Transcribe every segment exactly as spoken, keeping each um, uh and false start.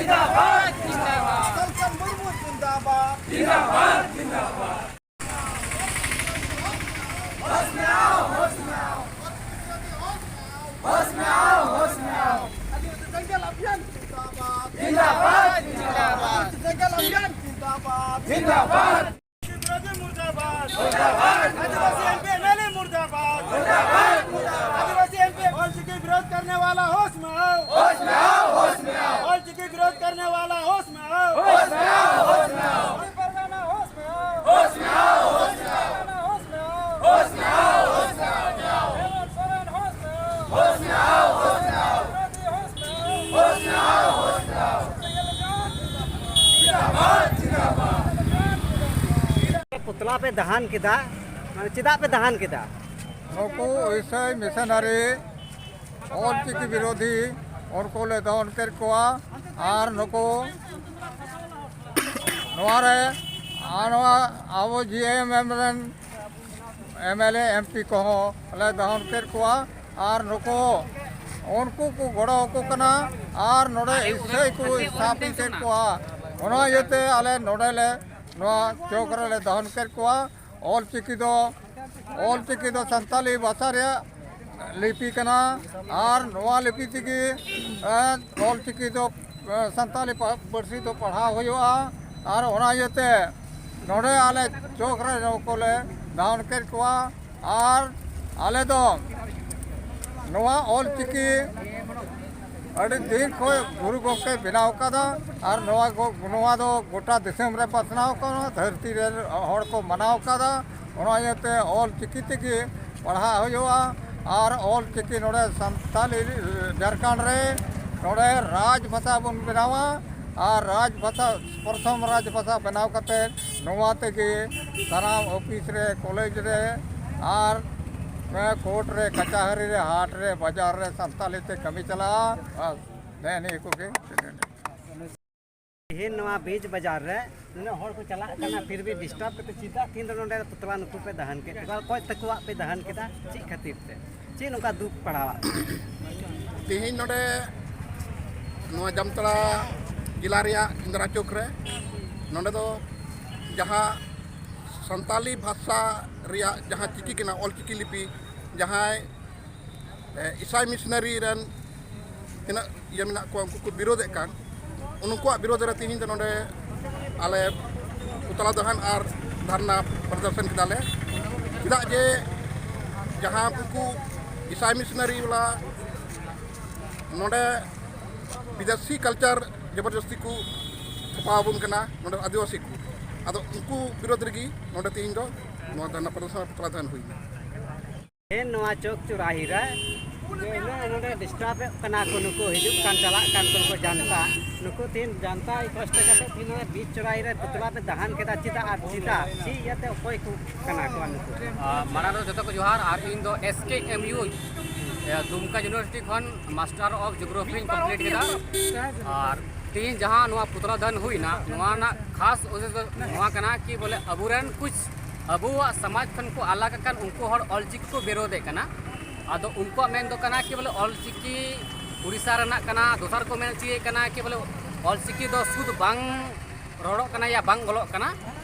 जिंदाबाद, जिंदाबाद। कलचंद मुर्मू जिंदाबाद। जिंदाबाद, जिंदाबाद। होश में आओ, होश में आओ। होश में आओ, होश में आओ। आदिवासी जंगल अभियान जिंदाबाद। जिंदाबाद, जिंदाबाद। आदिवासी जंगल अभियान जिंदाबाद। जिंदाबाद। विरोधी मुर्दाबाद। मुर्दाबाद। आदिवासी एमपी एमएलए मुर्दाबाद। मुर्दाबाद, मुर्दाबाद। आदिवासी एमपी, ऑल चिकी विरोध करने वाला होश में आओ। होश में आओ, होश में आओ। ऑल चिकी विरोध करने वाला होश में आओ। होश में आओ, होश में आओ। परगना होश में आओ। होश में आओ, होश में आओ। परगना होश में आओ। होश में आओ, होश में आओ। हेमंत सोरेन होश में आओ। होश में आओ, होश में आओ। विरोधी होश में आओ। होश में आओ, होश में आओ। जिंदाबाद, जिंदाबाद। ᱯᱩᱛᱞᱟ ᱯᱮ ᱫᱟᱦᱟᱱ ᱠᱮᱫᱟ, ᱢᱟᱱᱮ ᱪᱮᱫᱟᱜ ᱯᱮ ᱫᱟᱦᱟᱱ ᱠᱮᱫᱟ? ᱱᱩᱠᱩ ᱤᱥᱟᱹᱭ ᱢᱤᱥᱚᱱᱟᱨᱤ ᱚᱞᱪᱤᱠᱤ ᱵᱤᱨᱳᱫᱷᱤ ᱩᱱᱠᱩ ᱞᱮ ᱫᱚᱦᱚᱱ ᱠᱮᱫ ᱠᱚᱣᱟ᱾ ᱟᱨ ᱱᱩᱠᱩ ᱱᱚᱣᱟ ᱨᱮ ᱟᱨ ᱱᱚᱣᱟ ᱟᱵᱚ ᱡᱤ ᱮᱢ ᱮᱢ ᱨᱮᱱ M L A M P ᱠᱚᱦᱚᱸ ᱞᱮ ᱫᱚᱦᱚᱱ ᱠᱮᱫ ᱠᱚᱣᱟ᱾ ᱟᱨ ᱱᱩᱠᱩ ᱩᱱᱠᱩ ᱠᱚ ᱜᱚᱲᱚ ᱟᱠᱚ ᱠᱟᱱᱟ᱾ ᱟᱨ ᱱᱚᱰᱮ ᱤᱥᱟᱹᱭ ᱠᱚ ᱥᱟᱯᱤ ᱠᱮᱫ ᱠᱚᱣᱟ᱾ ᱚᱱᱟ ᱤᱭᱟᱹᱛᱮ ᱟᱞᱮ ᱱᱚᱰᱮ ᱞᱮ ᱱᱚᱣᱟ ᱪᱚᱠ ᱨᱮᱞᱮ ᱫᱚᱦᱚᱱ ᱠᱮᱫ ᱠᱚᱣᱟ᱾ ᱚᱞ ᱪᱤᱠᱤ ᱫᱚ ᱚᱞ ᱪᱤᱠᱤ ᱫᱚ ᱥᱟᱱᱛᱟᱞᱤ ᱵᱷᱟᱥᱟ ᱨᱮᱭᱟᱜ ᱞᱤᱯᱤ ᱠᱟᱱᱟ᱾ ᱟᱨ ᱱᱚᱣᱟ ᱞᱤᱯᱤ ᱛᱮᱜᱮ ᱚᱞ ᱪᱤᱠᱤ ᱫᱚ ᱥᱟᱱᱛᱟᱞᱤ ᱯᱟᱹᱨᱥᱤ ᱫᱚ ᱯᱟᱲᱦᱟᱣ ᱦᱩᱭᱩᱜᱼᱟ᱾ ᱟᱨ ᱚᱱᱟ ᱤᱭᱟᱹᱛᱮ ᱱᱚᱰᱮ ᱟᱞᱮ ᱪᱚᱠ ᱨᱮ ᱱᱩᱠᱩ ᱞᱮ ᱫᱚᱦᱚᱱ ᱠᱮᱫ ᱠᱚᱣᱟ᱾ ᱟᱨ ᱟᱞᱮ ᱫᱚ ᱱᱚᱣᱟ ᱚᱞ ᱪᱤᱠᱤ ᱟᱹᱰᱤ ᱫᱤᱱ ᱠᱷᱚᱱ ᱜᱩᱨᱩ ᱜᱚᱢᱠᱮ ᱵᱮᱱᱟᱣ ᱠᱟᱫᱟ᱾ ᱟᱨ ᱱᱚᱣᱟ ᱜᱚ- ᱱᱚᱣᱟ ᱫᱚ ᱜᱚᱴᱟ ᱫᱤᱥᱚᱢ ᱨᱮ ᱯᱟᱥᱱᱟᱣ ᱠᱟᱱᱟ, ᱫᱷᱟᱹᱨᱛᱤ ᱨᱮ ᱦᱚᱲ ᱠᱚ ᱢᱟᱱᱟᱣ ᱠᱟᱫᱟ᱾ ᱚᱱᱟ ᱤᱭᱟᱹᱛᱮ ᱚᱞ ᱪᱤᱠᱤ ᱛᱮᱜᱮ ᱯᱟᱲᱦᱟᱜ ᱦᱩᱭᱩᱜᱼᱟ᱾ ᱟᱨ ᱚᱞ ᱪᱤᱠᱤ ᱱᱚᱰᱮ ᱥᱟᱱᱛᱟᱞᱤ ᱡᱷᱟᱲᱠᱷᱚᱸᱰ ᱨᱮ ᱱᱚᱰᱮ ᱨᱟᱡᱽ ᱵᱷᱟᱥᱟ ᱵᱚᱱ ᱵᱮᱱᱟᱣᱟ᱾ ᱟᱨ ᱨᱟᱡᱽ ᱵᱷᱟᱥᱟ, ᱯᱨᱚᱛᱷᱚᱢ ᱨᱟᱡᱽ ᱵᱷᱟᱥᱟ ᱵᱮᱱᱟᱣ ᱠᱟᱛᱮ ᱱᱚᱣᱟ ᱛᱮᱜᱮ ᱥᱟᱱᱟᱢ ᱚᱯᱷᱤᱥ ᱨᱮ, ᱠᱚᱞᱮᱡᱽ ᱨᱮ ᱟᱨ ᱠᱳᱨᱴ ᱨᱮ, ᱠᱟᱪᱟᱦᱟᱹᱨᱤ ᱨᱮ, ᱦᱟᱴ ᱨᱮ, ᱵᱟᱡᱟᱨ ᱨᱮ ᱥᱟᱱᱛᱟᱞᱤ ᱛᱮ ᱠᱟᱹᱢᱤ ᱪᱟᱞᱟᱜᱼᱟ᱾ ᱵᱟᱥ, ᱱᱮᱜᱼᱮ ᱱᱤᱭᱟᱹ ᱠᱚᱜᱮ᱾ ᱛᱮᱦᱮᱧ ᱱᱚᱣᱟ ᱵᱤᱡᱽ ᱵᱟᱡᱟᱨ ᱨᱮ ᱱᱩᱱᱟᱹᱜ ᱦᱚᱲ ᱠᱚ ᱪᱟᱞᱟᱜ ᱠᱟᱱᱟ, ᱯᱷᱤᱨ ᱵᱷᱤ ᱰᱤᱥᱴᱟᱨᱵ ᱠᱟᱛᱮ ᱪᱮᱫᱟᱜ ᱛᱮᱦᱮᱧ ᱫᱚ ᱱᱚᱰᱮ ᱯᱩᱛᱞᱟ ᱱᱩᱠᱩ ᱯᱮ ᱫᱟᱦᱟᱱ ᱠᱮᱫ ᱠᱚᱣᱟ? ᱚᱠᱚᱭ ᱛᱟᱠᱚᱣᱟᱜ ᱯᱮ ᱫᱟᱦᱟᱱ ᱠᱮᱫᱟ? ᱪᱮᱫ ᱠᱷᱟᱹᱛᱤᱨ ᱛᱮ? ᱪᱮᱫ ᱱᱚᱝᱠᱟ ᱫᱩᱠ ᱯᱟᱲᱟᱣᱟᱜ ᱯᱮᱭᱟ? ᱛᱮᱦᱮᱧ ᱱᱚᱰᱮ ᱱᱚᱣᱟ ᱡᱟᱢᱛᱟᱲᱟ ᱡᱮᱞᱟ ᱨᱮᱭᱟᱜ ᱤᱱᱫᱨᱟ ᱪᱚᱠ ᱨᱮ᱾ ᱱᱚᱰᱮ ᱫᱚ ᱡᱟᱦᱟᱸ ᱥᱟᱱᱛᱟᱞᱤ ᱵᱷᱟᱥᱟ ᱨᱮᱭᱟᱜ ᱡᱟᱦᱟᱸ ᱪᱤᱠᱤ ᱠᱟᱱᱟ, ᱚᱞ ᱪᱤᱠᱤ ᱞᱤᱯᱤ, ᱡᱟᱦᱟᱸᱭ ᱤᱥᱟᱭ ᱢᱤᱥᱱᱟᱨᱤ ᱨᱮᱱ ᱛᱤᱱᱟᱹᱜ ᱤᱭᱟᱹ ᱢᱮᱱᱟᱜ ᱠᱚᱣᱟ, ᱩᱱᱠᱩ ᱠᱚ ᱵᱤᱨᱳᱫᱮᱫ ᱠᱟᱱ, ᱩᱱᱠᱩᱣᱟᱜ ᱵᱤᱨᱳᱫ ᱨᱮ ᱛᱮᱦᱮᱧ ᱫᱚ ᱱᱚᱰᱮ ᱟᱞᱮ ᱯᱩᱛᱲᱟ ᱫᱚᱦᱚᱱ ᱟᱨ ᱫᱷᱟᱨᱱᱟ ᱯᱨᱚᱫᱚᱨᱥᱚᱱ ᱠᱮᱫᱟᱞᱮ᱾ ᱪᱮᱫᱟᱜ ᱡᱮ ᱡᱟᱦᱟᱸ ᱩᱱᱠᱩ ᱤᱥᱟᱭ ᱢᱤᱥᱱᱟᱨᱤ ᱵᱟᱞᱟ ᱱᱚᱰᱮ ᱵᱤᱫᱮᱥᱤ ᱠᱟᱞᱪᱟᱨ ᱡᱚᱵᱚᱨᱡᱚᱥᱛᱤ ᱠᱚ ᱪᱷᱟᱯᱟᱣ ᱟᱵᱚᱱ ᱠᱟᱱᱟ ᱱᱚᱰᱮ ᱟᱹᱫᱤᱵᱟᱹᱥᱤ ᱠᱚ᱾ ᱟᱫᱚ ᱩᱱᱠᱩ ᱵᱤᱨᱳᱫ ᱨᱮᱜᱮ ᱱᱚᱰᱮ ᱛᱮᱦᱮᱧ ᱫᱚ ᱱᱚᱣᱟ ᱫᱷᱟᱨᱱᱟ ᱯᱨᱚᱫᱚᱨᱥᱚᱱ ᱟᱨ ᱯᱩᱛᱲᱟ ᱫᱚᱦᱚᱱ ᱦᱩᱭᱱᱟ᱾ ᱛᱮᱦᱮᱧ ᱱᱚᱣᱟ ᱪᱚᱠ ᱪᱩᱨᱟᱦᱤ ᱨᱮ ᱱᱚᱰᱮ ᱰᱤᱥᱴᱟᱨᱵ ᱮᱫ ᱠᱟᱱᱟ ᱠᱚ, ᱱᱩᱠᱩ ᱦᱤᱡᱩᱜ ᱠᱟᱱ ᱪᱟᱞᱟᱜ ᱠᱟᱱ ᱠᱚ, ᱱᱩᱠᱩ ᱡᱟᱱᱛᱟ, ᱱᱩᱠᱩ ᱛᱮᱦᱮᱧ ᱡᱟᱱᱛᱟ ᱠᱚᱥᱴᱚ ᱠᱟᱛᱮ ᱛᱮᱦᱮᱧ ᱱᱚᱣᱟ ᱵᱤᱪ ᱪᱩᱨᱟᱦᱤ ᱨᱮ ᱯᱩᱛᱲᱟ ᱯᱮ ᱫᱟᱦᱟᱱ ᱠᱮᱫᱟ, ᱪᱮᱫᱟᱜ ᱟᱨ ᱪᱮᱫᱟᱜ ᱪᱮᱫ ᱤᱭᱟᱹᱛᱮ ᱚᱠᱚᱭ ᱠᱚ ᱠᱟᱱᱟ ᱠᱚ ᱱᱩᱠᱩ? ᱟᱨ ᱢᱟᱲᱟᱝ ᱨᱮ ᱡᱚᱛᱚ ᱠᱚ ᱡᱚᱦᱟᱨ᱾ ᱟᱨ ᱤᱧ ᱫᱚ ᱮᱥ ᱠᱮ ᱮᱢ ᱭᱩ, ᱮ, ᱫᱩᱢᱠᱟ ᱭᱩᱱᱤᱵᱷᱟᱨᱥᱤᱴᱤ ᱠᱷᱚᱱ ᱢᱟᱥᱴᱟᱨ ᱚᱯᱷ ᱡᱤᱭᱳᱜᱨᱟᱯᱷᱤᱧ ᱠᱚᱢᱯᱞᱤᱴ ᱠᱮᱫᱟ᱾ ᱟᱨ ᱛᱮᱦᱮᱧ ᱡᱟᱦᱟᱸ ᱱᱚᱣᱟ ᱯᱩᱛᱲᱟ ᱫᱟᱦᱟᱱ ᱦᱩᱭᱱᱟ, ᱱᱚᱣᱟ ᱨᱮᱱᱟᱜ ᱠᱷᱟᱥ ᱩᱫᱽᱫᱮᱥ ᱫᱚ ᱱᱚᱣᱟ ᱠᱟᱱᱟ ᱠᱤ ᱵᱚᱞᱮ ᱟᱵᱚᱨᱮᱱ ᱠᱩᱪ ᱟᱵᱚᱣᱟᱜ ᱥᱚᱢᱟᱡᱽ ᱠᱷᱚᱱ ᱠᱚ ᱟᱞᱟᱜ ᱟᱠᱟᱱ ᱩᱱᱠᱩ ᱦᱚᱲ ᱚᱞᱪᱤᱠᱤ ᱠᱚ ᱵᱤᱨᱳᱫᱮᱫ ᱠᱟᱱᱟ᱾ ᱟᱫᱚ ᱩᱱᱠᱩᱣᱟᱜ ᱢᱮᱱ ᱫᱚ ᱠᱟᱱᱟ ᱠᱤ ᱵᱚᱞᱮ ᱚᱞᱪᱤᱠᱤ ᱩᱲᱤᱥᱥᱟ ᱨᱮᱱᱟᱜ ᱠᱟᱱᱟ, ᱫᱚᱥᱟᱨ ᱠᱚ ᱢᱮᱱ ᱦᱚᱪᱚᱭᱮᱫ ᱠᱟᱱᱟ ᱠᱤ ᱵᱚᱞᱮ ᱚᱞᱪᱤᱠᱤ ᱫᱚ ᱥᱩᱫᱷ ᱵᱟᱝ ᱨᱚᱲᱚᱜ ᱠᱟᱱᱟ ᱭᱟ ᱵᱟᱝ ᱚᱞᱚᱜ ᱠᱟᱱᱟ᱾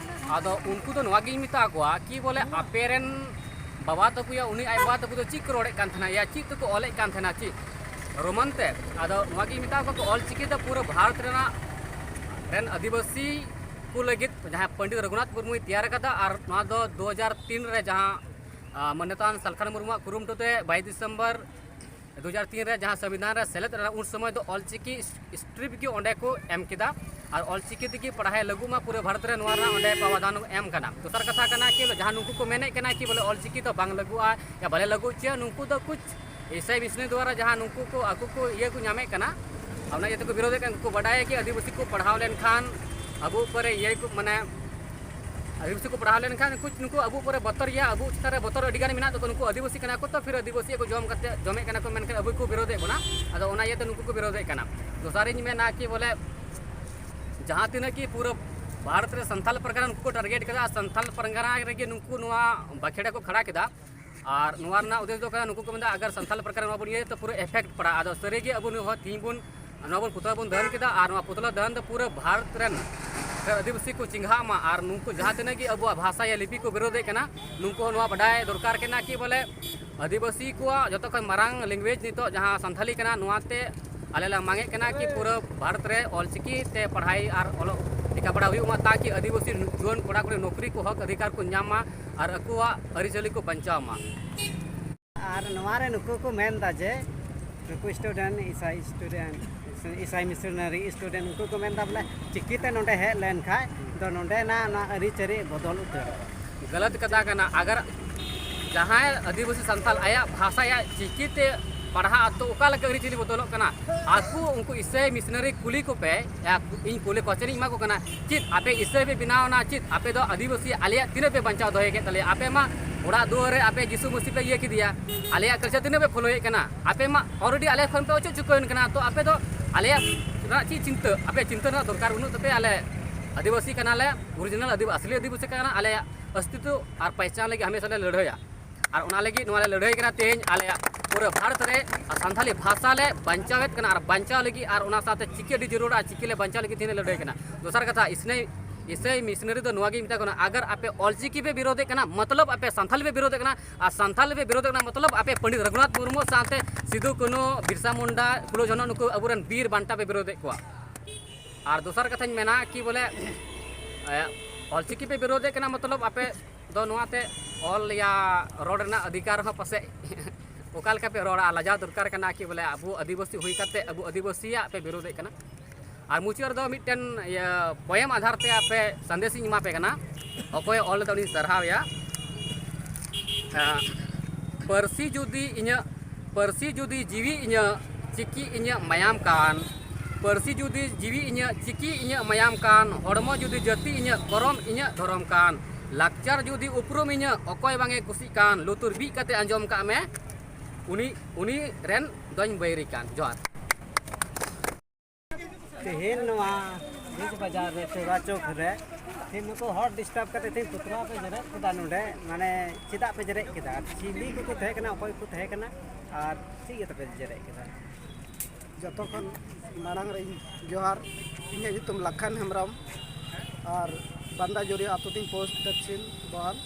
ᱟᱫᱚ ᱩᱱᱠᱩ ᱫᱚ ᱱᱚᱣᱟ ᱜᱤᱧ ᱢᱮᱛᱟ ᱠᱚᱣᱟ ᱠᱤ ᱵᱚᱞᱮ ᱟᱯᱮ ᱨᱮᱱ ᱵᱟᱵᱟ ᱛᱟᱠᱚ ᱭᱟ ᱩᱱᱤ ᱟᱡ ᱵᱟᱵᱟ ᱛᱟᱠᱚ ᱫᱚ ᱪᱮᱫ ᱠᱚ ᱨᱚᱲᱮᱫ ᱠᱟᱱ ᱛᱟᱦᱮᱱᱟ ᱭᱟ, ᱪᱮᱫ ᱛᱮᱠᱚ ᱚᱞᱮᱫ ᱠᱟᱱ ᱛᱟᱦᱮᱱᱟ, ᱪᱮᱫ ᱨᱳᱢᱟᱱ ᱛᱮ? ᱟᱫᱚ ᱱᱚᱣᱟ ᱜᱤᱧ ᱢᱮᱛᱟ ᱠᱚᱣᱟ ᱠᱤ ᱚᱞᱪᱤᱠᱤ ᱫᱚ ᱯᱩᱨᱟᱹ ᱵᱷᱟᱨᱚᱛ ᱨᱮᱱᱟᱜ ᱨᱮᱱ ᱟᱹᱫᱤᱵᱟᱹᱥᱤ ᱠᱚ ᱞᱟᱹᱜᱤᱫ ᱡᱟᱦᱟᱸ ᱯᱚᱱᱰᱤᱛ ᱨᱚᱜᱷᱩᱱᱟᱛᱷ ᱢᱩᱨᱢᱩᱭ ᱛᱮᱭᱟᱨ ᱟᱠᱟᱫᱟ᱾ ᱟᱨ ᱱᱚᱣᱟ ᱫᱚ ᱫᱩ ᱦᱟᱡᱟᱨ ᱛᱤᱱ ᱨᱮ ᱡᱟᱦᱟᱸ, ᱟ, ᱢᱟᱱᱱᱚᱛᱟᱱ ᱥᱟᱞᱠᱷᱟᱱ ᱢᱩᱨᱢᱩᱣᱟᱜ ᱠᱩᱨᱩᱢᱩᱴᱩ ᱛᱮ ᱵᱟᱭᱤᱥ ᱰᱤᱥᱮᱢᱵᱚᱨ ᱫᱩ ᱦᱟᱡᱟᱨ ᱛᱤᱱ ᱨᱮ ᱡᱟᱦᱟᱸ ᱥᱚᱝᱵᱤᱫᱷᱟᱱ ᱨᱮ ᱥᱮᱞᱮᱫ ᱞᱮᱱᱟ, ᱩᱱ ᱥᱚᱢᱚᱭ ᱫᱚ ᱚᱞᱪᱤᱠᱤ ᱥᱴᱨᱤᱯ ᱜᱮ ᱚᱸᱰᱮ ᱠᱚ ᱮᱢ ᱠᱮᱫᱟ᱾ ᱟᱨ ᱚᱞᱪᱤᱠᱤ ᱛᱮᱜᱮ ᱯᱟᱲᱦᱟᱣ ᱞᱟᱹᱜᱩᱜ ᱢᱟ ᱯᱩᱨᱟᱹ ᱵᱷᱟᱨᱚᱛ ᱨᱮ, ᱱᱚᱣᱟ ᱨᱮᱱᱟᱜ ᱚᱸᱰᱮ ᱯᱨᱟᱣᱫᱷᱟᱱ ᱮᱢ ᱠᱟᱱᱟ᱾ ᱫᱚᱥᱟᱨ ᱠᱟᱛᱷᱟ ᱠᱟᱱᱟ ᱠᱤ ᱡᱟᱦᱟᱸ ᱱᱩᱠᱩ ᱠᱚ ᱢᱮᱱᱮᱫ ᱠᱟᱱᱟ ᱠᱤ ᱵᱚᱞᱮ ᱚᱞᱪᱤᱠᱤ ᱫᱚ ᱵᱟᱝ ᱞᱟᱹᱜᱩᱜᱼᱟ ᱭᱟ ᱵᱟᱞᱮ ᱞᱟᱹᱜᱩ ᱦᱚᱪᱚᱭᱟ, ᱱᱩᱠᱩ ᱫᱚ ᱠᱩᱪ ᱤᱥᱟᱭ ᱢᱤᱥᱱᱟᱨᱤ ᱫᱣᱟᱨᱟ ᱡᱟᱦᱟᱸ ᱱᱩᱠᱩ ᱠᱚ ᱟᱠᱚ ᱠᱚ ᱤᱭᱟᱹ ᱠᱚ ᱧᱟᱢᱮᱫ ᱠᱟᱱᱟ, ᱚᱱᱟ ᱤᱭᱟᱹ ᱛᱮᱠᱚ ᱵᱤᱨᱳᱫᱮᱫ ᱠᱟᱱᱟ᱾ ᱩᱱᱠᱩ ᱠᱚ ᱵᱟᱰᱟᱭᱟ ᱠᱤ ᱟᱹᱫᱤᱵᱟᱹᱥᱤ ᱠᱚ ᱯᱟᱲᱦᱟᱣ ᱞᱮᱱᱠᱷᱟᱱ ᱟᱵᱚ ᱩᱯᱚᱨᱮ ᱤᱭᱟᱹ ᱠᱚ, ᱢᱟᱱᱮ ᱟᱹᱫᱤᱵᱟᱹᱥᱤ ᱠᱚ ᱯᱟᱲᱦᱟᱣ ᱞᱮᱱᱠᱷᱟᱱ ᱠᱩᱪ ᱱᱩᱠᱩ ᱟᱵᱚ ᱩᱯᱚᱨᱮ ᱵᱚᱛᱚᱨ ᱭᱟ, ᱟᱵᱚ ᱪᱮᱛᱟᱱ ᱨᱮ ᱵᱚᱛᱚᱨ ᱟᱹᱰᱤ ᱜᱟᱱ ᱢᱮᱱᱟᱜ ᱛᱟᱠᱚᱣᱟ᱾ ᱱᱩᱠᱩ ᱟᱹᱫᱤᱵᱟᱹᱥᱤ ᱠᱟᱱᱟ ᱠᱚ ᱛᱚ, ᱯᱷᱤᱨ ᱟᱹᱫᱤᱵᱟᱹᱥᱤ ᱠᱚ ᱡᱚᱢ ᱠᱟᱛᱮ ᱡᱚᱢᱮᱫ ᱠᱟᱱᱟ ᱠᱚ ᱢᱮᱱᱠᱷᱟᱱ ᱟᱵᱚ ᱠᱚ ᱵᱤᱨᱳᱫᱮᱫ ᱵᱚᱱᱟ᱾ ᱟᱫᱚ ᱚᱱᱟ ᱤᱭᱟᱹᱛᱮ ᱱᱩᱠᱩ ᱠᱚ ᱵᱤᱨᱳᱫᱮᱫ ᱠᱟᱱᱟ᱾ ᱫᱚᱥᱟᱨᱤᱧ ᱢᱮᱱᱟ ᱠᱤ ᱵᱚᱞᱮ ᱡᱟᱦᱟᱸ ᱛᱤᱱᱟᱹᱜ ᱠᱤ ᱯᱩᱨᱟᱹ ᱵᱷᱟᱨᱚᱛ ᱨᱮ ᱥᱟᱱᱛᱟᱞ ᱯᱟᱨᱜᱟᱱᱟ ᱱᱩᱠᱩ ᱠᱚ ᱴᱟᱨᱜᱮᱴ ᱠᱟᱫᱟ, ᱟᱨ ᱥᱟᱱᱛᱟᱞ ᱯᱟᱨᱜᱟᱱᱟ ᱨᱮᱜᱮ ᱱᱩᱠᱩ ᱱᱚᱣᱟ ᱵᱟᱠᱷᱮᱲᱟ ᱠᱚ ᱠᱷᱟᱲᱟ ᱠᱮᱫᱟ᱾ ᱟᱨ ᱱᱚᱣᱟ ᱨᱮᱱᱟᱜ ᱩᱫᱽᱫᱮᱥ ᱫᱚ ᱠᱟᱱᱟ, ᱱᱩᱠᱩ ᱠᱚ ᱢᱮᱱᱫᱟ ᱟᱜᱟᱨ ᱥᱟᱱᱛᱟᱞ ᱯᱟᱨᱜᱟᱱᱟ ᱱᱚᱣᱟ ᱵᱚᱱ ᱤᱭᱟᱹᱭᱟ ᱛᱚ ᱯᱩᱨᱟᱹ ᱮᱯᱷᱮᱠᱴ ᱯᱟᱲᱟᱜᱼᱟ᱾ ᱟᱫᱚ ᱥᱟᱹᱨᱤᱜᱮ ᱟᱵᱚ ᱱᱩᱭ ᱦᱚᱲ ᱛᱮᱦᱤᱧ ᱵᱚᱱ ᱱᱚᱣᱟ ᱵᱚᱱ ᱯᱩᱛᱞᱟ ᱵᱚᱱ ᱫᱟᱦᱚᱱ ᱠᱮᱫᱟ, ᱟᱨ ᱱᱚᱣᱟ ᱯᱩᱛᱞᱟ ᱫᱟᱦᱚᱱ ᱫᱚ ᱯᱩᱨᱟᱹ ᱵᱷᱟᱨᱚᱛ ᱨᱮᱱ ᱟᱹᱫᱤᱵᱟᱹᱥᱤ ᱠᱚ ᱪᱮᱸᱜᱷᱟᱜ ᱢᱟ, ᱟᱨ ᱱᱩᱠᱩ ᱡᱟᱦᱟᱸ ᱛᱤᱱᱟᱹᱜ ᱜᱮ ᱟᱵᱚᱣᱟᱜ ᱵᱷᱟᱥᱟ ᱭᱟ ᱞᱤᱯᱤ ᱠᱚ ᱵᱤᱨᱳᱫᱮᱫ ᱠᱟᱱᱟ, ᱱᱩᱠᱩ ᱦᱚᱸ ᱱᱚᱣᱟ ᱵᱟᱰᱟᱭ ᱫᱚᱨᱠᱟᱨ ᱠᱟᱱᱟ ᱠᱤ ᱵᱚᱞᱮ ᱟᱹᱫᱤᱵᱟᱹᱥᱤ ᱠᱚᱣᱟᱜ ᱡᱚᱛᱚ ᱠᱷᱚᱱ ᱢᱟᱨᱟᱝ language ᱱᱤᱛᱚᱜ ᱡᱟᱦᱟᱸ ᱥᱟᱱᱛᱷᱟᱞᱤ ᱠᱟᱱᱟ, ᱱᱚᱣᱟᱛᱮ ᱟᱞᱮ ᱞᱮ ᱢᱟᱜᱮᱫ ᱠᱟᱱᱟ ᱠᱤ ᱯᱩᱨᱟᱹ ᱵᱷᱟᱨᱚᱛ ᱨᱮ ᱚᱞᱪᱤᱠᱤ ᱛᱮ ᱯᱟᱲᱦᱟᱭ ᱟᱨ ᱚᱞᱚᱜ ᱞᱮᱠᱷᱟ ᱯᱟᱲᱦᱟᱣ ᱦᱩᱭᱩᱜ ᱢᱟ, ᱛᱟᱠᱤ ᱟᱹᱫᱤᱵᱟᱹᱥᱤ ᱡᱩᱣᱟᱹᱱ ᱠᱚᱲᱟ ᱠᱩᱲᱤ ᱱᱚᱠᱨᱤ ᱠᱚ ᱦᱚᱠ ᱚᱫᱷᱤᱠᱟᱨ ᱠᱚ ᱧᱟᱢ ᱢᱟ ᱟᱨ ᱟᱠᱚᱣᱟᱜ ᱟᱹᱨᱤᱪᱟᱹᱞᱤ ᱠᱚ ᱵᱟᱧᱪᱟᱣ ᱢᱟ᱾ ᱟᱨ ᱱᱚᱣᱟ ᱨᱮ ᱱᱩᱠᱩ ᱠᱚ ᱢᱮᱱ ᱮᱫᱟ ᱡᱮ ᱱᱩᱠᱩ student, ᱤᱥᱟᱭ student, ᱤᱥᱟᱭ missionary student, ᱩᱱᱠᱩ ᱠᱚ ᱢᱮᱱ ᱮᱫᱟ ᱵᱚᱞᱮ ᱪᱤᱠᱤᱛᱮ ᱱᱚᱰᱮ ᱦᱮᱡ ᱞᱮᱱ ᱠᱷᱟᱡ ᱫᱚ ᱱᱚᱰᱮᱱᱟᱜ ᱚᱱᱟ ᱟᱹᱨᱤᱪᱟᱹᱞᱤ ᱵᱚᱫᱚᱞ ᱩᱛᱟᱹᱨᱚᱜᱼᱟ᱾ ᱜᱟᱞᱟᱛ ᱠᱟᱛᱷᱟ ᱠᱟᱱᱟ᱾ ᱟᱜᱟᱨ ᱡᱟᱦᱟᱸᱭ ᱟᱹᱫᱤᱵᱟᱹᱥᱤ ᱥᱟᱱᱛᱟᱞ ᱟᱭᱟᱜ ᱵᱷᱟᱥᱟ, ᱟᱭᱟᱜ ᱪᱤᱠᱤᱛᱮ ᱯᱟᱲᱦᱟᱜ ᱟᱛᱚ ᱚᱠᱟ ᱞᱮᱠᱟ ᱟᱹᱨᱤᱪᱟᱹᱞᱤ ᱵᱚᱫᱚᱞᱚᱜ ᱠᱟᱱᱟ? ᱟᱠᱚ ᱩᱱᱠᱩ ᱤᱥᱟᱹᱭ missionary ᱠᱩᱞᱤ ᱠᱚᱯᱮ, ᱭᱟ, ᱤᱧ ᱠᱩᱞᱤ question ᱤᱧ ᱮᱢᱟ ᱠᱚ ᱠᱟᱱᱟ, ᱪᱮᱫ ᱟᱯᱮ ᱤᱥᱟᱹᱭ ᱯᱮ ᱵᱮᱱᱟᱣ ᱮᱱᱟ? ᱪᱮᱫ ᱟᱯᱮ ᱫᱚ ᱟᱹᱫᱤᱵᱟᱹᱥᱤ ᱟᱞᱮᱭᱟᱜ ᱛᱤᱱᱟᱹᱜ ᱯᱮ ᱵᱟᱧᱪᱟᱣ ᱫᱚᱦᱚᱭ ᱠᱮᱫ ᱛᱟᱞᱮᱭᱟ? ᱟᱯᱮ ᱢᱟ ᱚᱲᱟᱜ ᱫᱩᱣᱟᱹᱨ ᱨᱮ ᱟᱯᱮ ᱡᱤᱥᱩ ᱢᱟᱹᱥᱤ ᱯᱮ ᱤᱭᱟᱹ ᱠᱮᱫᱮᱭᱟ, ᱟᱞᱮᱭᱟᱜ culture ᱛᱤᱱᱟᱹᱜ ᱯᱮ follow ᱮᱫ ᱠᱟᱱᱟ? ᱟᱯᱮ ᱢᱟ already ᱟᱞᱮ ᱠᱷᱚᱱ ᱯᱮ ᱚᱪᱚᱜ ᱪᱩᱠᱟᱹᱣ ᱮᱱ ᱠᱟᱱᱟ, ᱛᱚ ᱟᱯᱮ ᱫᱚ ᱟᱞᱮᱭᱟᱜ ᱨᱮᱱᱟᱜ ᱪᱮᱫ ᱪᱤᱱᱛᱟᱹ? ᱟᱯᱮ ᱪᱤᱱᱛᱟᱹ ᱨᱮᱱᱟᱜ ᱫᱚᱨᱠᱟᱨ ᱵᱟᱹᱱᱩᱜ ᱛᱟᱯᱮᱭᱟ᱾ ᱟᱞᱮ ᱟᱹᱫᱤᱵᱟᱹᱥᱤ ᱠᱟᱱᱟᱞᱮ, original ᱟᱹᱫᱤᱵᱟᱹ-, ᱟᱥᱞᱤ ᱟᱹᱫᱤᱵᱟᱹᱥᱤ ᱠᱟᱱᱟ, ᱟᱞᱮᱭᱟᱜ ᱚᱥᱛᱤᱛᱛᱚ ᱟᱨ ᱯᱮᱦᱪᱟᱱ ᱞᱟᱹᱜᱤᱫ ᱦᱟᱢᱮᱥᱟ ᱞᱮ ᱞᱟᱹᱲᱦᱟᱹᱭᱟ᱾ ᱟᱨ ᱚᱱᱟ ᱞᱟᱹᱜᱤᱫ ᱱᱚᱣᱟ ᱞᱮ ᱞᱟᱹᱲᱦᱟᱹᱭ ᱠᱟᱱᱟ ᱛᱮᱦᱮᱧ ᱟᱞᱮᱭᱟᱜ ᱯᱩᱨᱟᱹ ᱵᱷᱟᱨᱚᱛ ᱨᱮ᱾ ᱟᱨ ᱥᱟᱱᱛᱟᱞᱤ ᱵᱷᱟᱥᱟ ᱞᱮ ᱵᱟᱧᱪᱟᱣᱮᱫ ᱠᱟᱱᱟ, ᱟᱨ ᱵᱟᱧᱪᱟᱣ ᱞᱟᱹᱜᱤᱫ ᱟᱨ ᱚᱱᱟ ᱥᱟᱶᱛᱮ ᱪᱤᱠᱤ ᱟᱹᱰᱤ ᱡᱟᱹᱨᱩᱲᱟ, ᱪᱤᱠᱤ ᱞᱮ ᱵᱟᱧᱪᱟᱣ ᱞᱟᱹᱜᱤᱫ ᱛᱮᱦᱮᱧ ᱞᱮ ᱞᱟᱹᱲᱦᱟᱹᱭ ᱠᱟᱱᱟ᱾ ᱫᱚᱥᱟᱨ ᱠᱟᱛᱷᱟ, ᱤᱥᱱᱟᱹᱭ ᱤᱥᱟᱹᱭ missionary ᱫᱚ ᱱᱚᱣᱟ ᱜᱤᱧ ᱢᱮᱛᱟ ᱠᱚ ᱠᱟᱱᱟ, ᱟᱜᱟᱨ ᱟᱯᱮ ᱚᱞᱪᱤᱠᱤ ᱯᱮ ᱵᱤᱨᱳᱫᱮᱫ ᱠᱟᱱᱟ, ᱢᱚᱛᱞᱚᱵ ᱟᱯᱮ ᱥᱟᱱᱛᱟᱞᱤ ᱯᱮ ᱵᱤᱨᱳᱫᱮᱫ ᱠᱟᱱᱟ, ᱟᱨ ᱥᱟᱱᱛᱟᱞᱤ ᱯᱮ ᱵᱤᱨᱳᱫᱮᱫ ᱠᱟᱱᱟ, ᱢᱚᱛᱞᱚᱵ ᱟᱯᱮ ᱯᱚᱱᱰᱤᱛ ᱨᱚᱜᱷᱩᱱᱟᱛᱷ ᱢᱩᱨᱢᱩ ᱥᱟᱶᱛᱮ ᱥᱤᱫᱩ, ᱠᱟᱹᱱᱦᱩ, ᱵᱤᱨᱥᱟ ᱢᱩᱱᱰᱟ, ᱯᱷᱩᱞᱳ, ᱡᱷᱟᱱᱚ ᱱᱩᱠᱩ ᱟᱵᱚᱨᱮᱱ ᱵᱤᱨ ᱵᱟᱱᱴᱟ ᱯᱮ ᱵᱤᱨᱳᱫᱮᱫ ᱠᱚᱣᱟ᱾ ᱟᱨ ᱫᱚᱥᱟᱨ ᱠᱟᱛᱷᱟᱧ ᱢᱮᱱᱟ ᱠᱤ ᱵᱚᱞᱮ, ᱮ, ᱚᱞᱪᱤᱠᱤ ᱯᱮ ᱵᱤᱨᱳᱫᱮᱫ ᱠᱟᱱᱟ, ᱢᱚᱛᱞᱚᱵ ᱟᱯᱮ ᱫᱚ ᱱᱚᱣᱟᱛᱮ ᱚᱞ ᱭᱟ ᱨᱚᱲ ᱨᱮᱱᱟᱜ ᱚᱫᱷᱤᱠᱟᱨ ᱦᱚᱸ ᱯᱟᱥᱮᱡ ᱚᱠᱟ ᱞᱮᱠᱟ ᱯᱮ ᱨᱚᱲᱟ, ᱞᱟᱡᱟᱣ ᱫᱚᱨᱠᱟᱨ ᱠᱟᱱᱟ ᱠᱤ ᱵᱚᱞᱮ ᱟᱵᱚ ᱟᱹᱫᱤᱵᱟᱹᱥᱤ ᱦᱩᱭ ᱠᱟᱛᱮ ᱟᱵᱚ ᱟᱹᱫᱤᱵᱟᱹᱥᱤᱭᱟᱜ ᱯᱮ ᱵᱤᱨᱳᱫᱮᱫ ᱠᱟᱱᱟ᱾ ᱟᱨ ᱢᱩᱪᱟᱹᱫ ᱨᱮᱫᱚ ᱢᱤᱫᱴᱮᱱ, ᱤᱭᱟᱹ, poem ᱟᱫᱷᱟᱨ ᱛᱮ ᱟᱯᱮ ᱥᱟᱸᱫᱮᱥ ᱤᱧ ᱮᱢᱟ ᱯᱮ ᱠᱟᱱᱟ᱾ ᱚᱠᱚᱭᱮ ᱚᱞ ᱞᱮᱫᱟ ᱩᱱᱤᱧ ᱥᱟᱨᱦᱟᱣᱮᱭᱟ᱾ ᱟᱸ, ᱯᱟᱹᱨᱥᱤ ᱡᱩᱫᱤ ᱤᱧᱟᱹᱜ, ᱯᱟᱹᱨᱥᱤ ᱡᱩᱫᱤ ᱡᱤᱣᱤ ᱤᱧᱟᱹᱜ, ᱪᱤᱠᱤ ᱤᱧᱟᱹᱜ ᱢᱟᱭᱟᱢ ᱠᱟᱱ, ᱯᱟᱹᱨᱥᱤ ᱡᱩᱫᱤ ᱡᱤᱣᱤ ᱤᱧᱟᱹᱜ, ᱪᱤᱠᱤ ᱤᱧᱟᱹᱜ ᱢᱟᱭᱟᱢ ᱠᱟᱱ, ᱦᱚᱲᱢᱚ ᱡᱩᱫᱤ ᱡᱟᱹᱛᱤ ᱤᱧᱟᱹᱜ, ᱠᱚᱨᱚᱢ ᱤᱧᱟᱹᱜ ᱫᱷᱚᱨᱚᱢ ᱠᱟᱱ, ᱞᱟᱠᱪᱟᱨ ᱡᱩᱫᱤ ᱩᱯᱨᱩᱢ ᱤᱧᱟᱹᱜ, ᱚᱠᱚᱭ ᱵᱟᱝᱮ ᱠᱩᱥᱤᱜ ᱠᱟᱱ, ᱞᱩᱛᱩᱨ ᱵᱤᱫ ᱠᱟᱛᱮ ᱟᱸᱡᱚᱢ ᱠᱟᱜ ᱢᱮ, ᱩᱱᱤ, ᱩᱱᱤ ᱨᱮᱱ ᱫᱚᱧ ᱵᱟᱹᱭᱨᱤ ᱠᱟᱱ᱾ ᱡᱚᱦᱟᱨ᱾ ᱛᱮᱦᱮᱧ ᱱᱚᱣᱟ ᱵᱤᱡᱽ ᱵᱟᱡᱟᱨ ᱨᱮ, ᱥᱮᱵᱟ ᱪᱚᱠ ᱨᱮ, ᱛᱮᱦᱮᱧ ᱱᱩᱠᱩ ᱦᱚᱲ disturb ᱠᱟᱛᱮ ᱛᱮᱦᱮᱧ ᱯᱩᱛᱞᱟ ᱯᱮ ᱡᱮᱨᱮᱫ ᱠᱮᱫᱟ ᱱᱚᱰᱮ, ᱢᱟᱱᱮ ᱪᱮᱫᱟᱜ ᱯᱮ ᱡᱮᱨᱮᱫ ᱠᱮᱫᱟ? ᱪᱤᱞᱤ ᱠᱚᱠᱚ ᱛᱟᱦᱮᱸ ᱠᱟᱱᱟ, ᱚᱠᱚᱭ ᱠᱚ ᱛᱟᱦᱮᱸ ᱠᱟᱱᱟ, ᱟᱨ ᱪᱮᱫ ᱤᱭᱟᱹ ᱛᱮᱯᱮ ᱡᱮᱨᱮᱫ ᱠᱮᱫᱟ? ᱡᱚᱛᱚ ᱠᱷᱚᱱ ᱢᱟᱲᱟᱝ ᱨᱮ ᱤᱧ ᱡᱚᱦᱟᱨ᱾ ᱤᱧᱟᱹᱜ ᱧᱩᱛᱩᱢ ᱞᱟᱠᱷᱟᱱ ᱦᱮᱢᱵᱨᱚᱢ ᱟᱨ ᱵᱟᱱᱫᱟᱡᱳᱨᱤᱭᱟ ᱟᱹᱛᱩ ᱛᱤᱧ ᱯᱳᱥᱴ ᱫᱚᱠᱷᱤᱱ ᱵᱚᱦᱟᱞ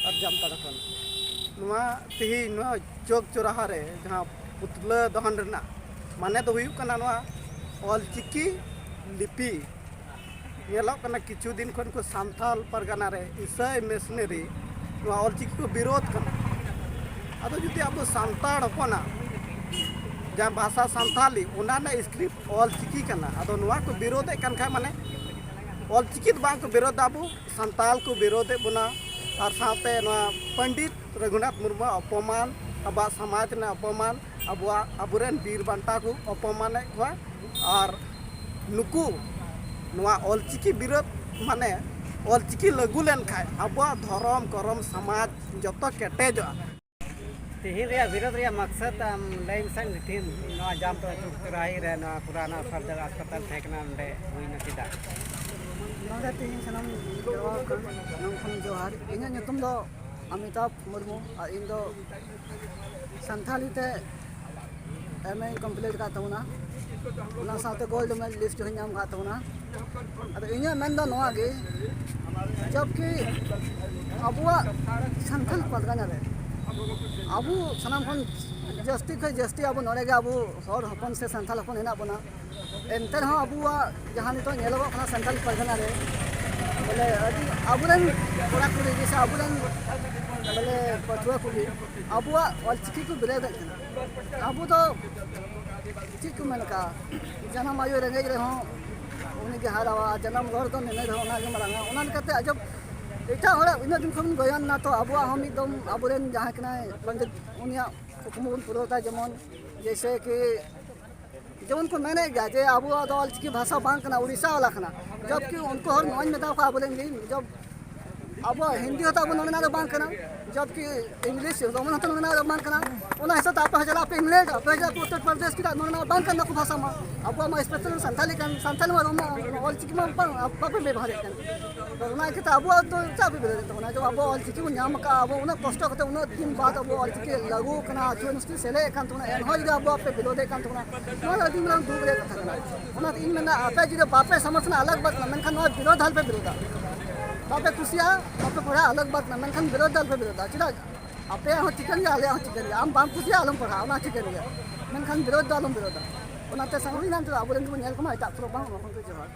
ᱟᱨ ᱡᱟᱢᱛᱟᱲᱟ ᱠᱷᱚᱱ᱾ ᱱᱚᱣᱟ ᱛᱮᱦᱮᱧ ᱱᱚᱣᱟ ᱪᱚᱠ ᱪᱚᱨᱟᱦᱟ ᱨᱮ ᱡᱟᱦᱟᱸ ᱯᱩᱛᱞᱟᱹ ᱫᱚᱦᱚᱱ ᱨᱮᱱᱟᱜ ᱢᱟᱱᱮ ᱫᱚ ᱦᱩᱭᱩᱜ ᱠᱟᱱᱟ ᱱᱚᱣᱟ ᱚᱞᱪᱤᱠᱤ ᱞᱤᱯᱤ ᱧᱮᱞᱚᱜ ᱠᱟᱱᱟ ᱠᱤᱪᱷᱩ ᱫᱤᱱ ᱠᱷᱚᱱ ᱠᱚ ᱥᱟᱱᱛᱟᱞ ᱯᱟᱨᱜᱟᱱᱟ ᱨᱮ ᱤᱥᱟᱹᱭ ᱢᱤᱥᱱᱟᱨᱤ ᱱᱚᱣᱟ ᱚᱞᱪᱤᱠᱤ ᱠᱚ ᱵᱤᱨᱳᱫᱷ ᱠᱟᱱᱟ᱾ ᱟᱫᱚ ᱡᱩᱫᱤ ᱟᱵᱚ ᱥᱟᱱᱛᱟᱲ ᱦᱚᱯᱚᱱᱟᱜ ᱡᱟᱦᱟᱸ ᱵᱷᱟᱥᱟ ᱥᱟᱱᱛᱟᱞᱤ ᱚᱱᱟ ᱨᱮᱱᱟᱜ ᱥᱠᱨᱤᱯᱴ ᱚᱞᱪᱤᱠᱤ ᱠᱟᱱᱟ, ᱟᱫᱚ ᱱᱚᱣᱟ ᱠᱚ ᱵᱤᱨᱳᱫᱷᱮᱫ ᱠᱟᱱ ᱠᱷᱟᱡ ᱢᱟᱱᱮ ᱚᱞᱪᱤᱠᱤ ᱫᱚ ᱵᱟᱝ ᱠᱚ ᱵᱤᱨᱳᱫᱷ ᱫᱟ, ᱟᱵᱚ ᱥᱟᱱᱛᱟᱞ ᱠᱚ ᱵᱤᱨᱳᱫᱷᱮᱫ ᱵᱚᱱᱟ᱾ ᱟᱨ ᱥᱟᱶᱛᱮ ᱱᱚᱣᱟ ᱯᱚᱱᱰᱤᱛ ᱨᱚᱜᱷᱩᱱᱟᱛᱷ ᱢᱩᱨᱢᱩᱣᱟᱜ ᱚᱯᱚᱢᱟᱱ, ᱟᱵᱚᱣᱟᱜ ᱥᱚᱢᱟᱡᱽ ᱨᱮᱱᱟᱜ ᱚᱯᱚᱢᱟᱱ, ᱟᱵᱚᱣᱟᱜ ᱟᱵᱚᱨᱮᱱ ᱵᱤᱨ ᱵᱟᱱᱴᱟ ᱠᱚ ᱚᱯᱚᱢᱟᱱᱮᱫ ᱠᱚᱣᱟ᱾ ᱟᱨ ᱱᱩᱠᱩ ᱱᱚᱣᱟ ᱚᱞᱪᱤᱠᱤ ᱵᱤᱨᱳᱫᱷ ᱢᱟᱱᱮ ᱚᱞᱪᱤᱠᱤ ᱞᱟᱹᱜᱩ ᱞᱮᱱᱠᱷᱟᱱ ᱟᱵᱚᱣᱟᱜ ᱫᱷᱚᱨᱚᱢ ᱠᱚᱨᱚᱢ ᱥᱚᱢᱟᱡᱽ ᱡᱚᱛᱚ ᱠᱮᱴᱮᱡᱚᱜᱼᱟ᱾ ᱛᱮᱦᱮᱧ ᱨᱮᱭᱟᱜ ᱵᱤᱨᱳᱫᱷ ᱨᱮᱭᱟᱜ ᱢᱟᱠᱥᱟᱫ ᱟᱢ ᱞᱟᱹᱭ ᱢᱮᱥᱮ, ᱛᱮᱦᱮᱧ ᱱᱚᱣᱟ ᱡᱟᱢ ᱛᱚ ᱪᱩᱠ ᱪᱚᱨᱟᱦᱤ ᱨᱮ ᱱᱚᱣᱟ ᱯᱩᱨᱟᱱᱟ ᱥᱚᱫᱚᱨ ᱦᱟᱥᱯᱟᱛᱟᱞ ᱛᱟᱦᱮᱸ ᱠᱟᱱᱟ, ᱚᱸᱰᱮ ᱦᱩᱭᱱᱟ ᱪᱮᱫᱟᱜ? ᱱᱚᱰᱮ ᱛᱮᱦᱮᱧ ᱥᱟᱱᱟᱢ ᱡᱚᱦᱟᱨ ᱠᱟᱱᱟ, ᱥᱟᱱᱟᱢ ᱠᱷᱚᱱ ᱡᱚᱦᱟᱨ᱾ ᱤᱧᱟᱹᱜ ᱧᱩᱛᱩᱢ ᱫᱚ ᱚᱢᱤᱛᱟᱵᱷ ᱢᱩᱨᱢᱩ ᱟᱨ ᱤᱧ ᱫᱚ ᱥᱟᱱᱛᱷᱟᱞᱤ ᱛᱮ ᱮᱢ ᱮᱧ ᱠᱚᱢᱯᱞᱤᱴ ᱟᱠᱟᱫ ᱛᱟᱵᱚᱱᱟ, ᱚᱱᱟ ᱥᱟᱶᱛᱮ ᱜᱳᱞᱰ ᱢᱮᱰᱟᱞᱤᱥᱴ ᱦᱚᱸᱧ ᱧᱟᱢ ᱟᱠᱟᱫ ᱛᱟᱵᱚᱱᱟ᱾ ᱟᱫᱚ ᱤᱧᱟᱹᱜ ᱢᱮᱱ ᱫᱚ ᱱᱚᱣᱟ ᱜᱮ, ᱡᱚᱵᱠᱤ ᱟᱵᱚᱣᱟᱜ ᱥᱟᱱᱛᱟᱲ ᱯᱟᱨᱜᱟᱱᱟ ᱨᱮ ᱟᱵᱚ ᱥᱟᱱᱟᱢ ᱠᱷᱚᱱ ᱡᱟᱹᱥᱛᱤ ᱠᱷᱚᱱ ᱡᱟᱹᱥᱛᱤ ᱟᱵᱚ ᱱᱚᱰᱮ ᱜᱮ ᱟᱵᱚ ᱦᱚᱲ ᱦᱚᱯᱚᱱ ᱥᱮ ᱥᱟᱱᱛᱟᱲ ᱦᱚᱯᱚᱱ ᱦᱮᱱᱟᱜ ᱵᱚᱱᱟ᱾ ᱮᱱᱛᱮ ᱨᱮᱦᱚᱸ ᱟᱵᱚᱣᱟᱜ ᱡᱟᱦᱟᱸ ᱱᱤᱛᱚᱜ ᱧᱮᱞᱚᱜᱚᱜ ᱠᱟᱱᱟ ᱥᱟᱱᱛᱟᱲ ᱯᱟᱨᱜᱟᱱᱟ ᱨᱮ, ᱵᱚᱞᱮ ᱟᱹᱰᱤ ᱟᱵᱚᱨᱮᱱ ᱠᱚᱲᱟ ᱠᱩᱲᱤ ᱜᱮ ᱥᱮ ᱟᱵᱚᱨᱮᱱ ᱵᱚᱞᱮ ᱯᱟᱹᱴᱷᱩᱣᱟᱹ ᱠᱚᱜᱮ ᱟᱵᱚᱣᱟᱜ ᱚᱞᱪᱤᱠᱤ ᱠᱚ ᱵᱤᱨᱳᱫᱮᱫ ᱠᱟᱱᱟ᱾ ᱟᱵᱚ ᱫᱚ ᱪᱮᱫ ᱠᱚ ᱢᱮᱱ ᱠᱟᱜᱼᱟ, ᱡᱟᱱᱟᱢ ᱟᱭᱳ ᱨᱮᱸᱜᱮᱡ ᱨᱮᱦᱚᱸ ᱩᱱᱤ ᱜᱮ ᱦᱟᱨᱟᱣᱟ, ᱡᱟᱱᱟᱢ ᱨᱚᱲ ᱫᱚ ᱱᱤᱱᱟᱹᱜ ᱨᱮᱦᱚᱸ ᱚᱱᱟ ᱜᱮ ᱢᱟᱨᱟᱝᱟ᱾ ᱚᱱᱟ ᱞᱮᱠᱟᱛᱮ ᱟᱡᱚᱵ ᱮᱴᱟᱜ ᱦᱚᱲᱟᱜ ᱩᱱᱟᱹᱜ ᱫᱤᱱ ᱠᱷᱚᱱ ᱵᱚᱱ ᱜᱚᱭᱚᱱ ᱱᱟ, ᱛᱚ ᱟᱵᱚᱣᱟᱜ ᱦᱚᱸ ᱢᱤᱫ ᱫᱚᱢ ᱟᱵᱚᱨᱮᱱ ᱡᱟᱦᱟᱸᱭ ᱠᱟᱱᱟᱭ ᱯᱚᱱᱰᱤᱛ, ᱩᱱᱤᱭᱟᱜ ᱠᱩᱠᱢᱩ ᱵᱚᱱ ᱯᱩᱨᱟᱹᱣ ᱛᱟᱭ᱾ ᱡᱮᱢᱚᱱ ᱡᱮᱭᱥᱮ ᱠᱤ ᱡᱮᱢᱚᱱ ᱠᱚ ᱢᱮᱱᱮᱫ ᱜᱮᱭᱟ ᱡᱮ ᱟᱵᱚᱣᱟᱜ ᱫᱚ ᱚᱞᱪᱤᱠᱤ ᱵᱷᱟᱥᱟ ᱵᱟᱝ ᱠᱟᱱᱟ, ᱩᱲᱤᱥᱥᱟ ᱣᱟᱞᱟ ᱠᱟᱱᱟ, ᱡᱚᱵᱠᱤ ᱩᱱᱠᱩ ᱦᱚᱲ ᱱᱚᱣᱟᱧ ᱢᱮᱛᱟ ᱠᱚᱣᱟ ᱟᱵᱚᱨᱮᱱ ᱜᱮ, ᱡᱚᱵ ᱟᱵᱚᱣᱟᱜ ᱦᱤᱱᱫᱤ ᱦᱚᱸᱛᱚ ᱟᱵᱚ ᱱᱚᱰᱮᱱᱟᱜ ᱫᱚ ᱵᱟᱝ ᱠᱟᱱᱟ, ᱡᱚᱵᱠᱤ ᱤᱝᱞᱤᱥ ᱨᱳᱢᱟᱱ ᱦᱚᱸᱛᱚ ᱱᱚᱰᱮᱱᱟᱜ ᱫᱚ ᱵᱟᱝ ᱠᱟᱱᱟ᱾ ᱚᱱᱟ ᱦᱤᱥᱟᱹᱵ ᱛᱮ ᱟᱯᱮ ᱦᱚᱸ ᱪᱟᱞᱟᱜ ᱯᱮ ᱤᱝᱞᱮᱱᱰ, ᱟᱯᱮ ᱦᱚᱸ ᱪᱟᱞᱟᱜ ᱯᱮ ᱩᱛᱛᱚᱨ ᱯᱨᱚᱫᱮᱥ, ᱪᱮᱫᱟᱜ ᱱᱚᱰᱮᱱᱟᱜ ᱵᱟᱝ ᱠᱟᱱᱟ ᱱᱩᱠᱩ ᱵᱷᱟᱥᱟ ᱢᱟ? ᱟᱵᱚᱣᱟᱜ ᱢᱟ ᱥᱯᱮᱥᱟᱞ ᱥᱟᱱᱛᱟᱞᱤ ᱠᱟᱱ, ᱥᱟᱱᱛᱟᱞᱤ ᱢᱟ ᱨᱳᱢᱟᱱ ᱚᱞ ᱪᱤᱠᱤ ᱢᱟ ᱵᱟᱝ, ᱵᱟᱯᱮ ᱵᱮᱵᱚᱦᱟᱨᱮᱫ ᱠᱟᱱ᱾ ᱛᱚ ᱚᱱᱟ ᱤᱭᱠᱟᱹᱛᱮ ᱟᱵᱚᱣᱟᱜ ᱫᱚ ᱪᱮᱫᱟᱜ ᱯᱮ ᱵᱤᱨᱳᱫᱮᱫ ᱛᱟᱵᱚᱱᱟ? ᱡᱮ ᱟᱵᱚ ᱚᱞ ᱪᱤᱠᱤ ᱵᱚᱱ ᱧᱟᱢ ᱟᱠᱟᱫᱼᱟ, ᱟᱵᱚ ᱩᱱᱟᱹᱜ ᱠᱚᱥᱴᱚ ᱠᱟᱛᱮ ᱩᱱᱟᱹᱜ ᱫᱤᱱ ᱵᱟᱫ ᱟᱵᱚ ᱚᱞ ᱪᱤᱠᱤ ᱞᱟᱹᱜᱩ ᱠᱟᱱᱟ, ᱟᱹᱛᱩ ᱤᱭᱩᱱᱤᱵᱷᱟᱨᱥᱤᱴᱤ ᱥᱮᱞᱮᱫ ᱠᱟᱱ ᱛᱟᱵᱚᱱᱟ, ᱮᱱᱦᱚᱸ ᱡᱩᱫᱤ ᱟᱵᱚ ᱟᱯᱮ ᱵᱤᱨᱳᱫᱮᱫ ᱠᱟᱱ ᱛᱟᱵᱚᱱᱟ, ᱱᱚᱣᱟ ᱫᱚ ᱟᱹᱰᱤ ᱢᱟᱨᱟᱝ ᱫᱩᱠ ᱨᱮᱭᱟᱜ ᱠᱟᱛᱷᱟ ᱠᱟᱱᱟ᱾ ᱚᱱᱟᱛᱮ ᱤᱧ ᱢᱮᱱᱟ, ᱟᱯᱮ ᱡᱩᱫᱤ ᱵᱟᱯᱮ ᱥᱚᱢᱚᱨᱛᱷᱚᱱᱟ ᱟᱞᱟᱜᱽ ᱵᱟᱛ ᱠᱟᱱᱟ, ᱢᱮᱱᱠᱷᱟᱱ ᱱᱚᱣᱟ ᱵᱤᱨᱳᱫᱷ ᱟᱞᱚᱯᱮ ᱵᱤᱨᱳᱫᱷᱟ᱾ ᱵᱟᱯᱮ ᱠᱩᱥᱤᱭᱟᱜᱼᱟ, ᱵᱟᱯᱮ ᱯᱟᱲᱦᱟᱜᱼᱟ, ᱟᱞᱟᱜᱽ ᱵᱟᱛ ᱠᱟᱱᱟ, ᱢᱮᱱᱠᱷᱟᱱ ᱵᱤᱨᱳᱫᱷ ᱫᱚ ᱟᱞᱚᱯᱮ ᱵᱤᱨᱳᱫᱷᱟ᱾ ᱪᱮᱫᱟᱜ? ᱟᱯᱮᱭᱟᱜ ᱦᱚᱸ ᱴᱷᱤᱠᱟᱹᱱ ᱜᱮᱭᱟ, ᱟᱞᱮᱭᱟᱜ ᱦᱚᱸ ᱴᱷᱤᱠᱟᱹᱱ ᱜᱮᱭᱟ᱾ ᱟᱢ ᱵᱟᱢ ᱠᱩᱥᱤᱭᱟᱜᱼᱟ, ᱟᱞᱚᱢ ᱯᱟᱲᱦᱟᱜᱼᱟ, ᱚᱱᱟ ᱴᱷᱤᱠᱟᱹᱱ ᱜᱮᱭᱟ, ᱢᱮᱱᱠᱷᱟᱱ ᱵᱤᱨᱳᱫᱷ ᱫᱚ ᱟᱞᱚᱢ ᱵᱤᱨᱳᱫᱷᱟ᱾ ᱚᱱᱟᱛᱮ ᱥᱟᱶᱨᱤ ᱱᱟᱱ ᱛᱮᱫᱚ ᱟᱵᱚᱨᱮᱱ ᱜᱮᱵᱚᱱ ᱧᱮᱞ ᱠᱚᱢᱟ, ᱮᱴᱟᱜ ᱯᱚᱨᱚᱵᱽ ᱵᱟᱝ, ᱚᱱᱟ ᱠᱷᱚᱱ ᱫᱚ ᱡᱚᱦᱟᱨ᱾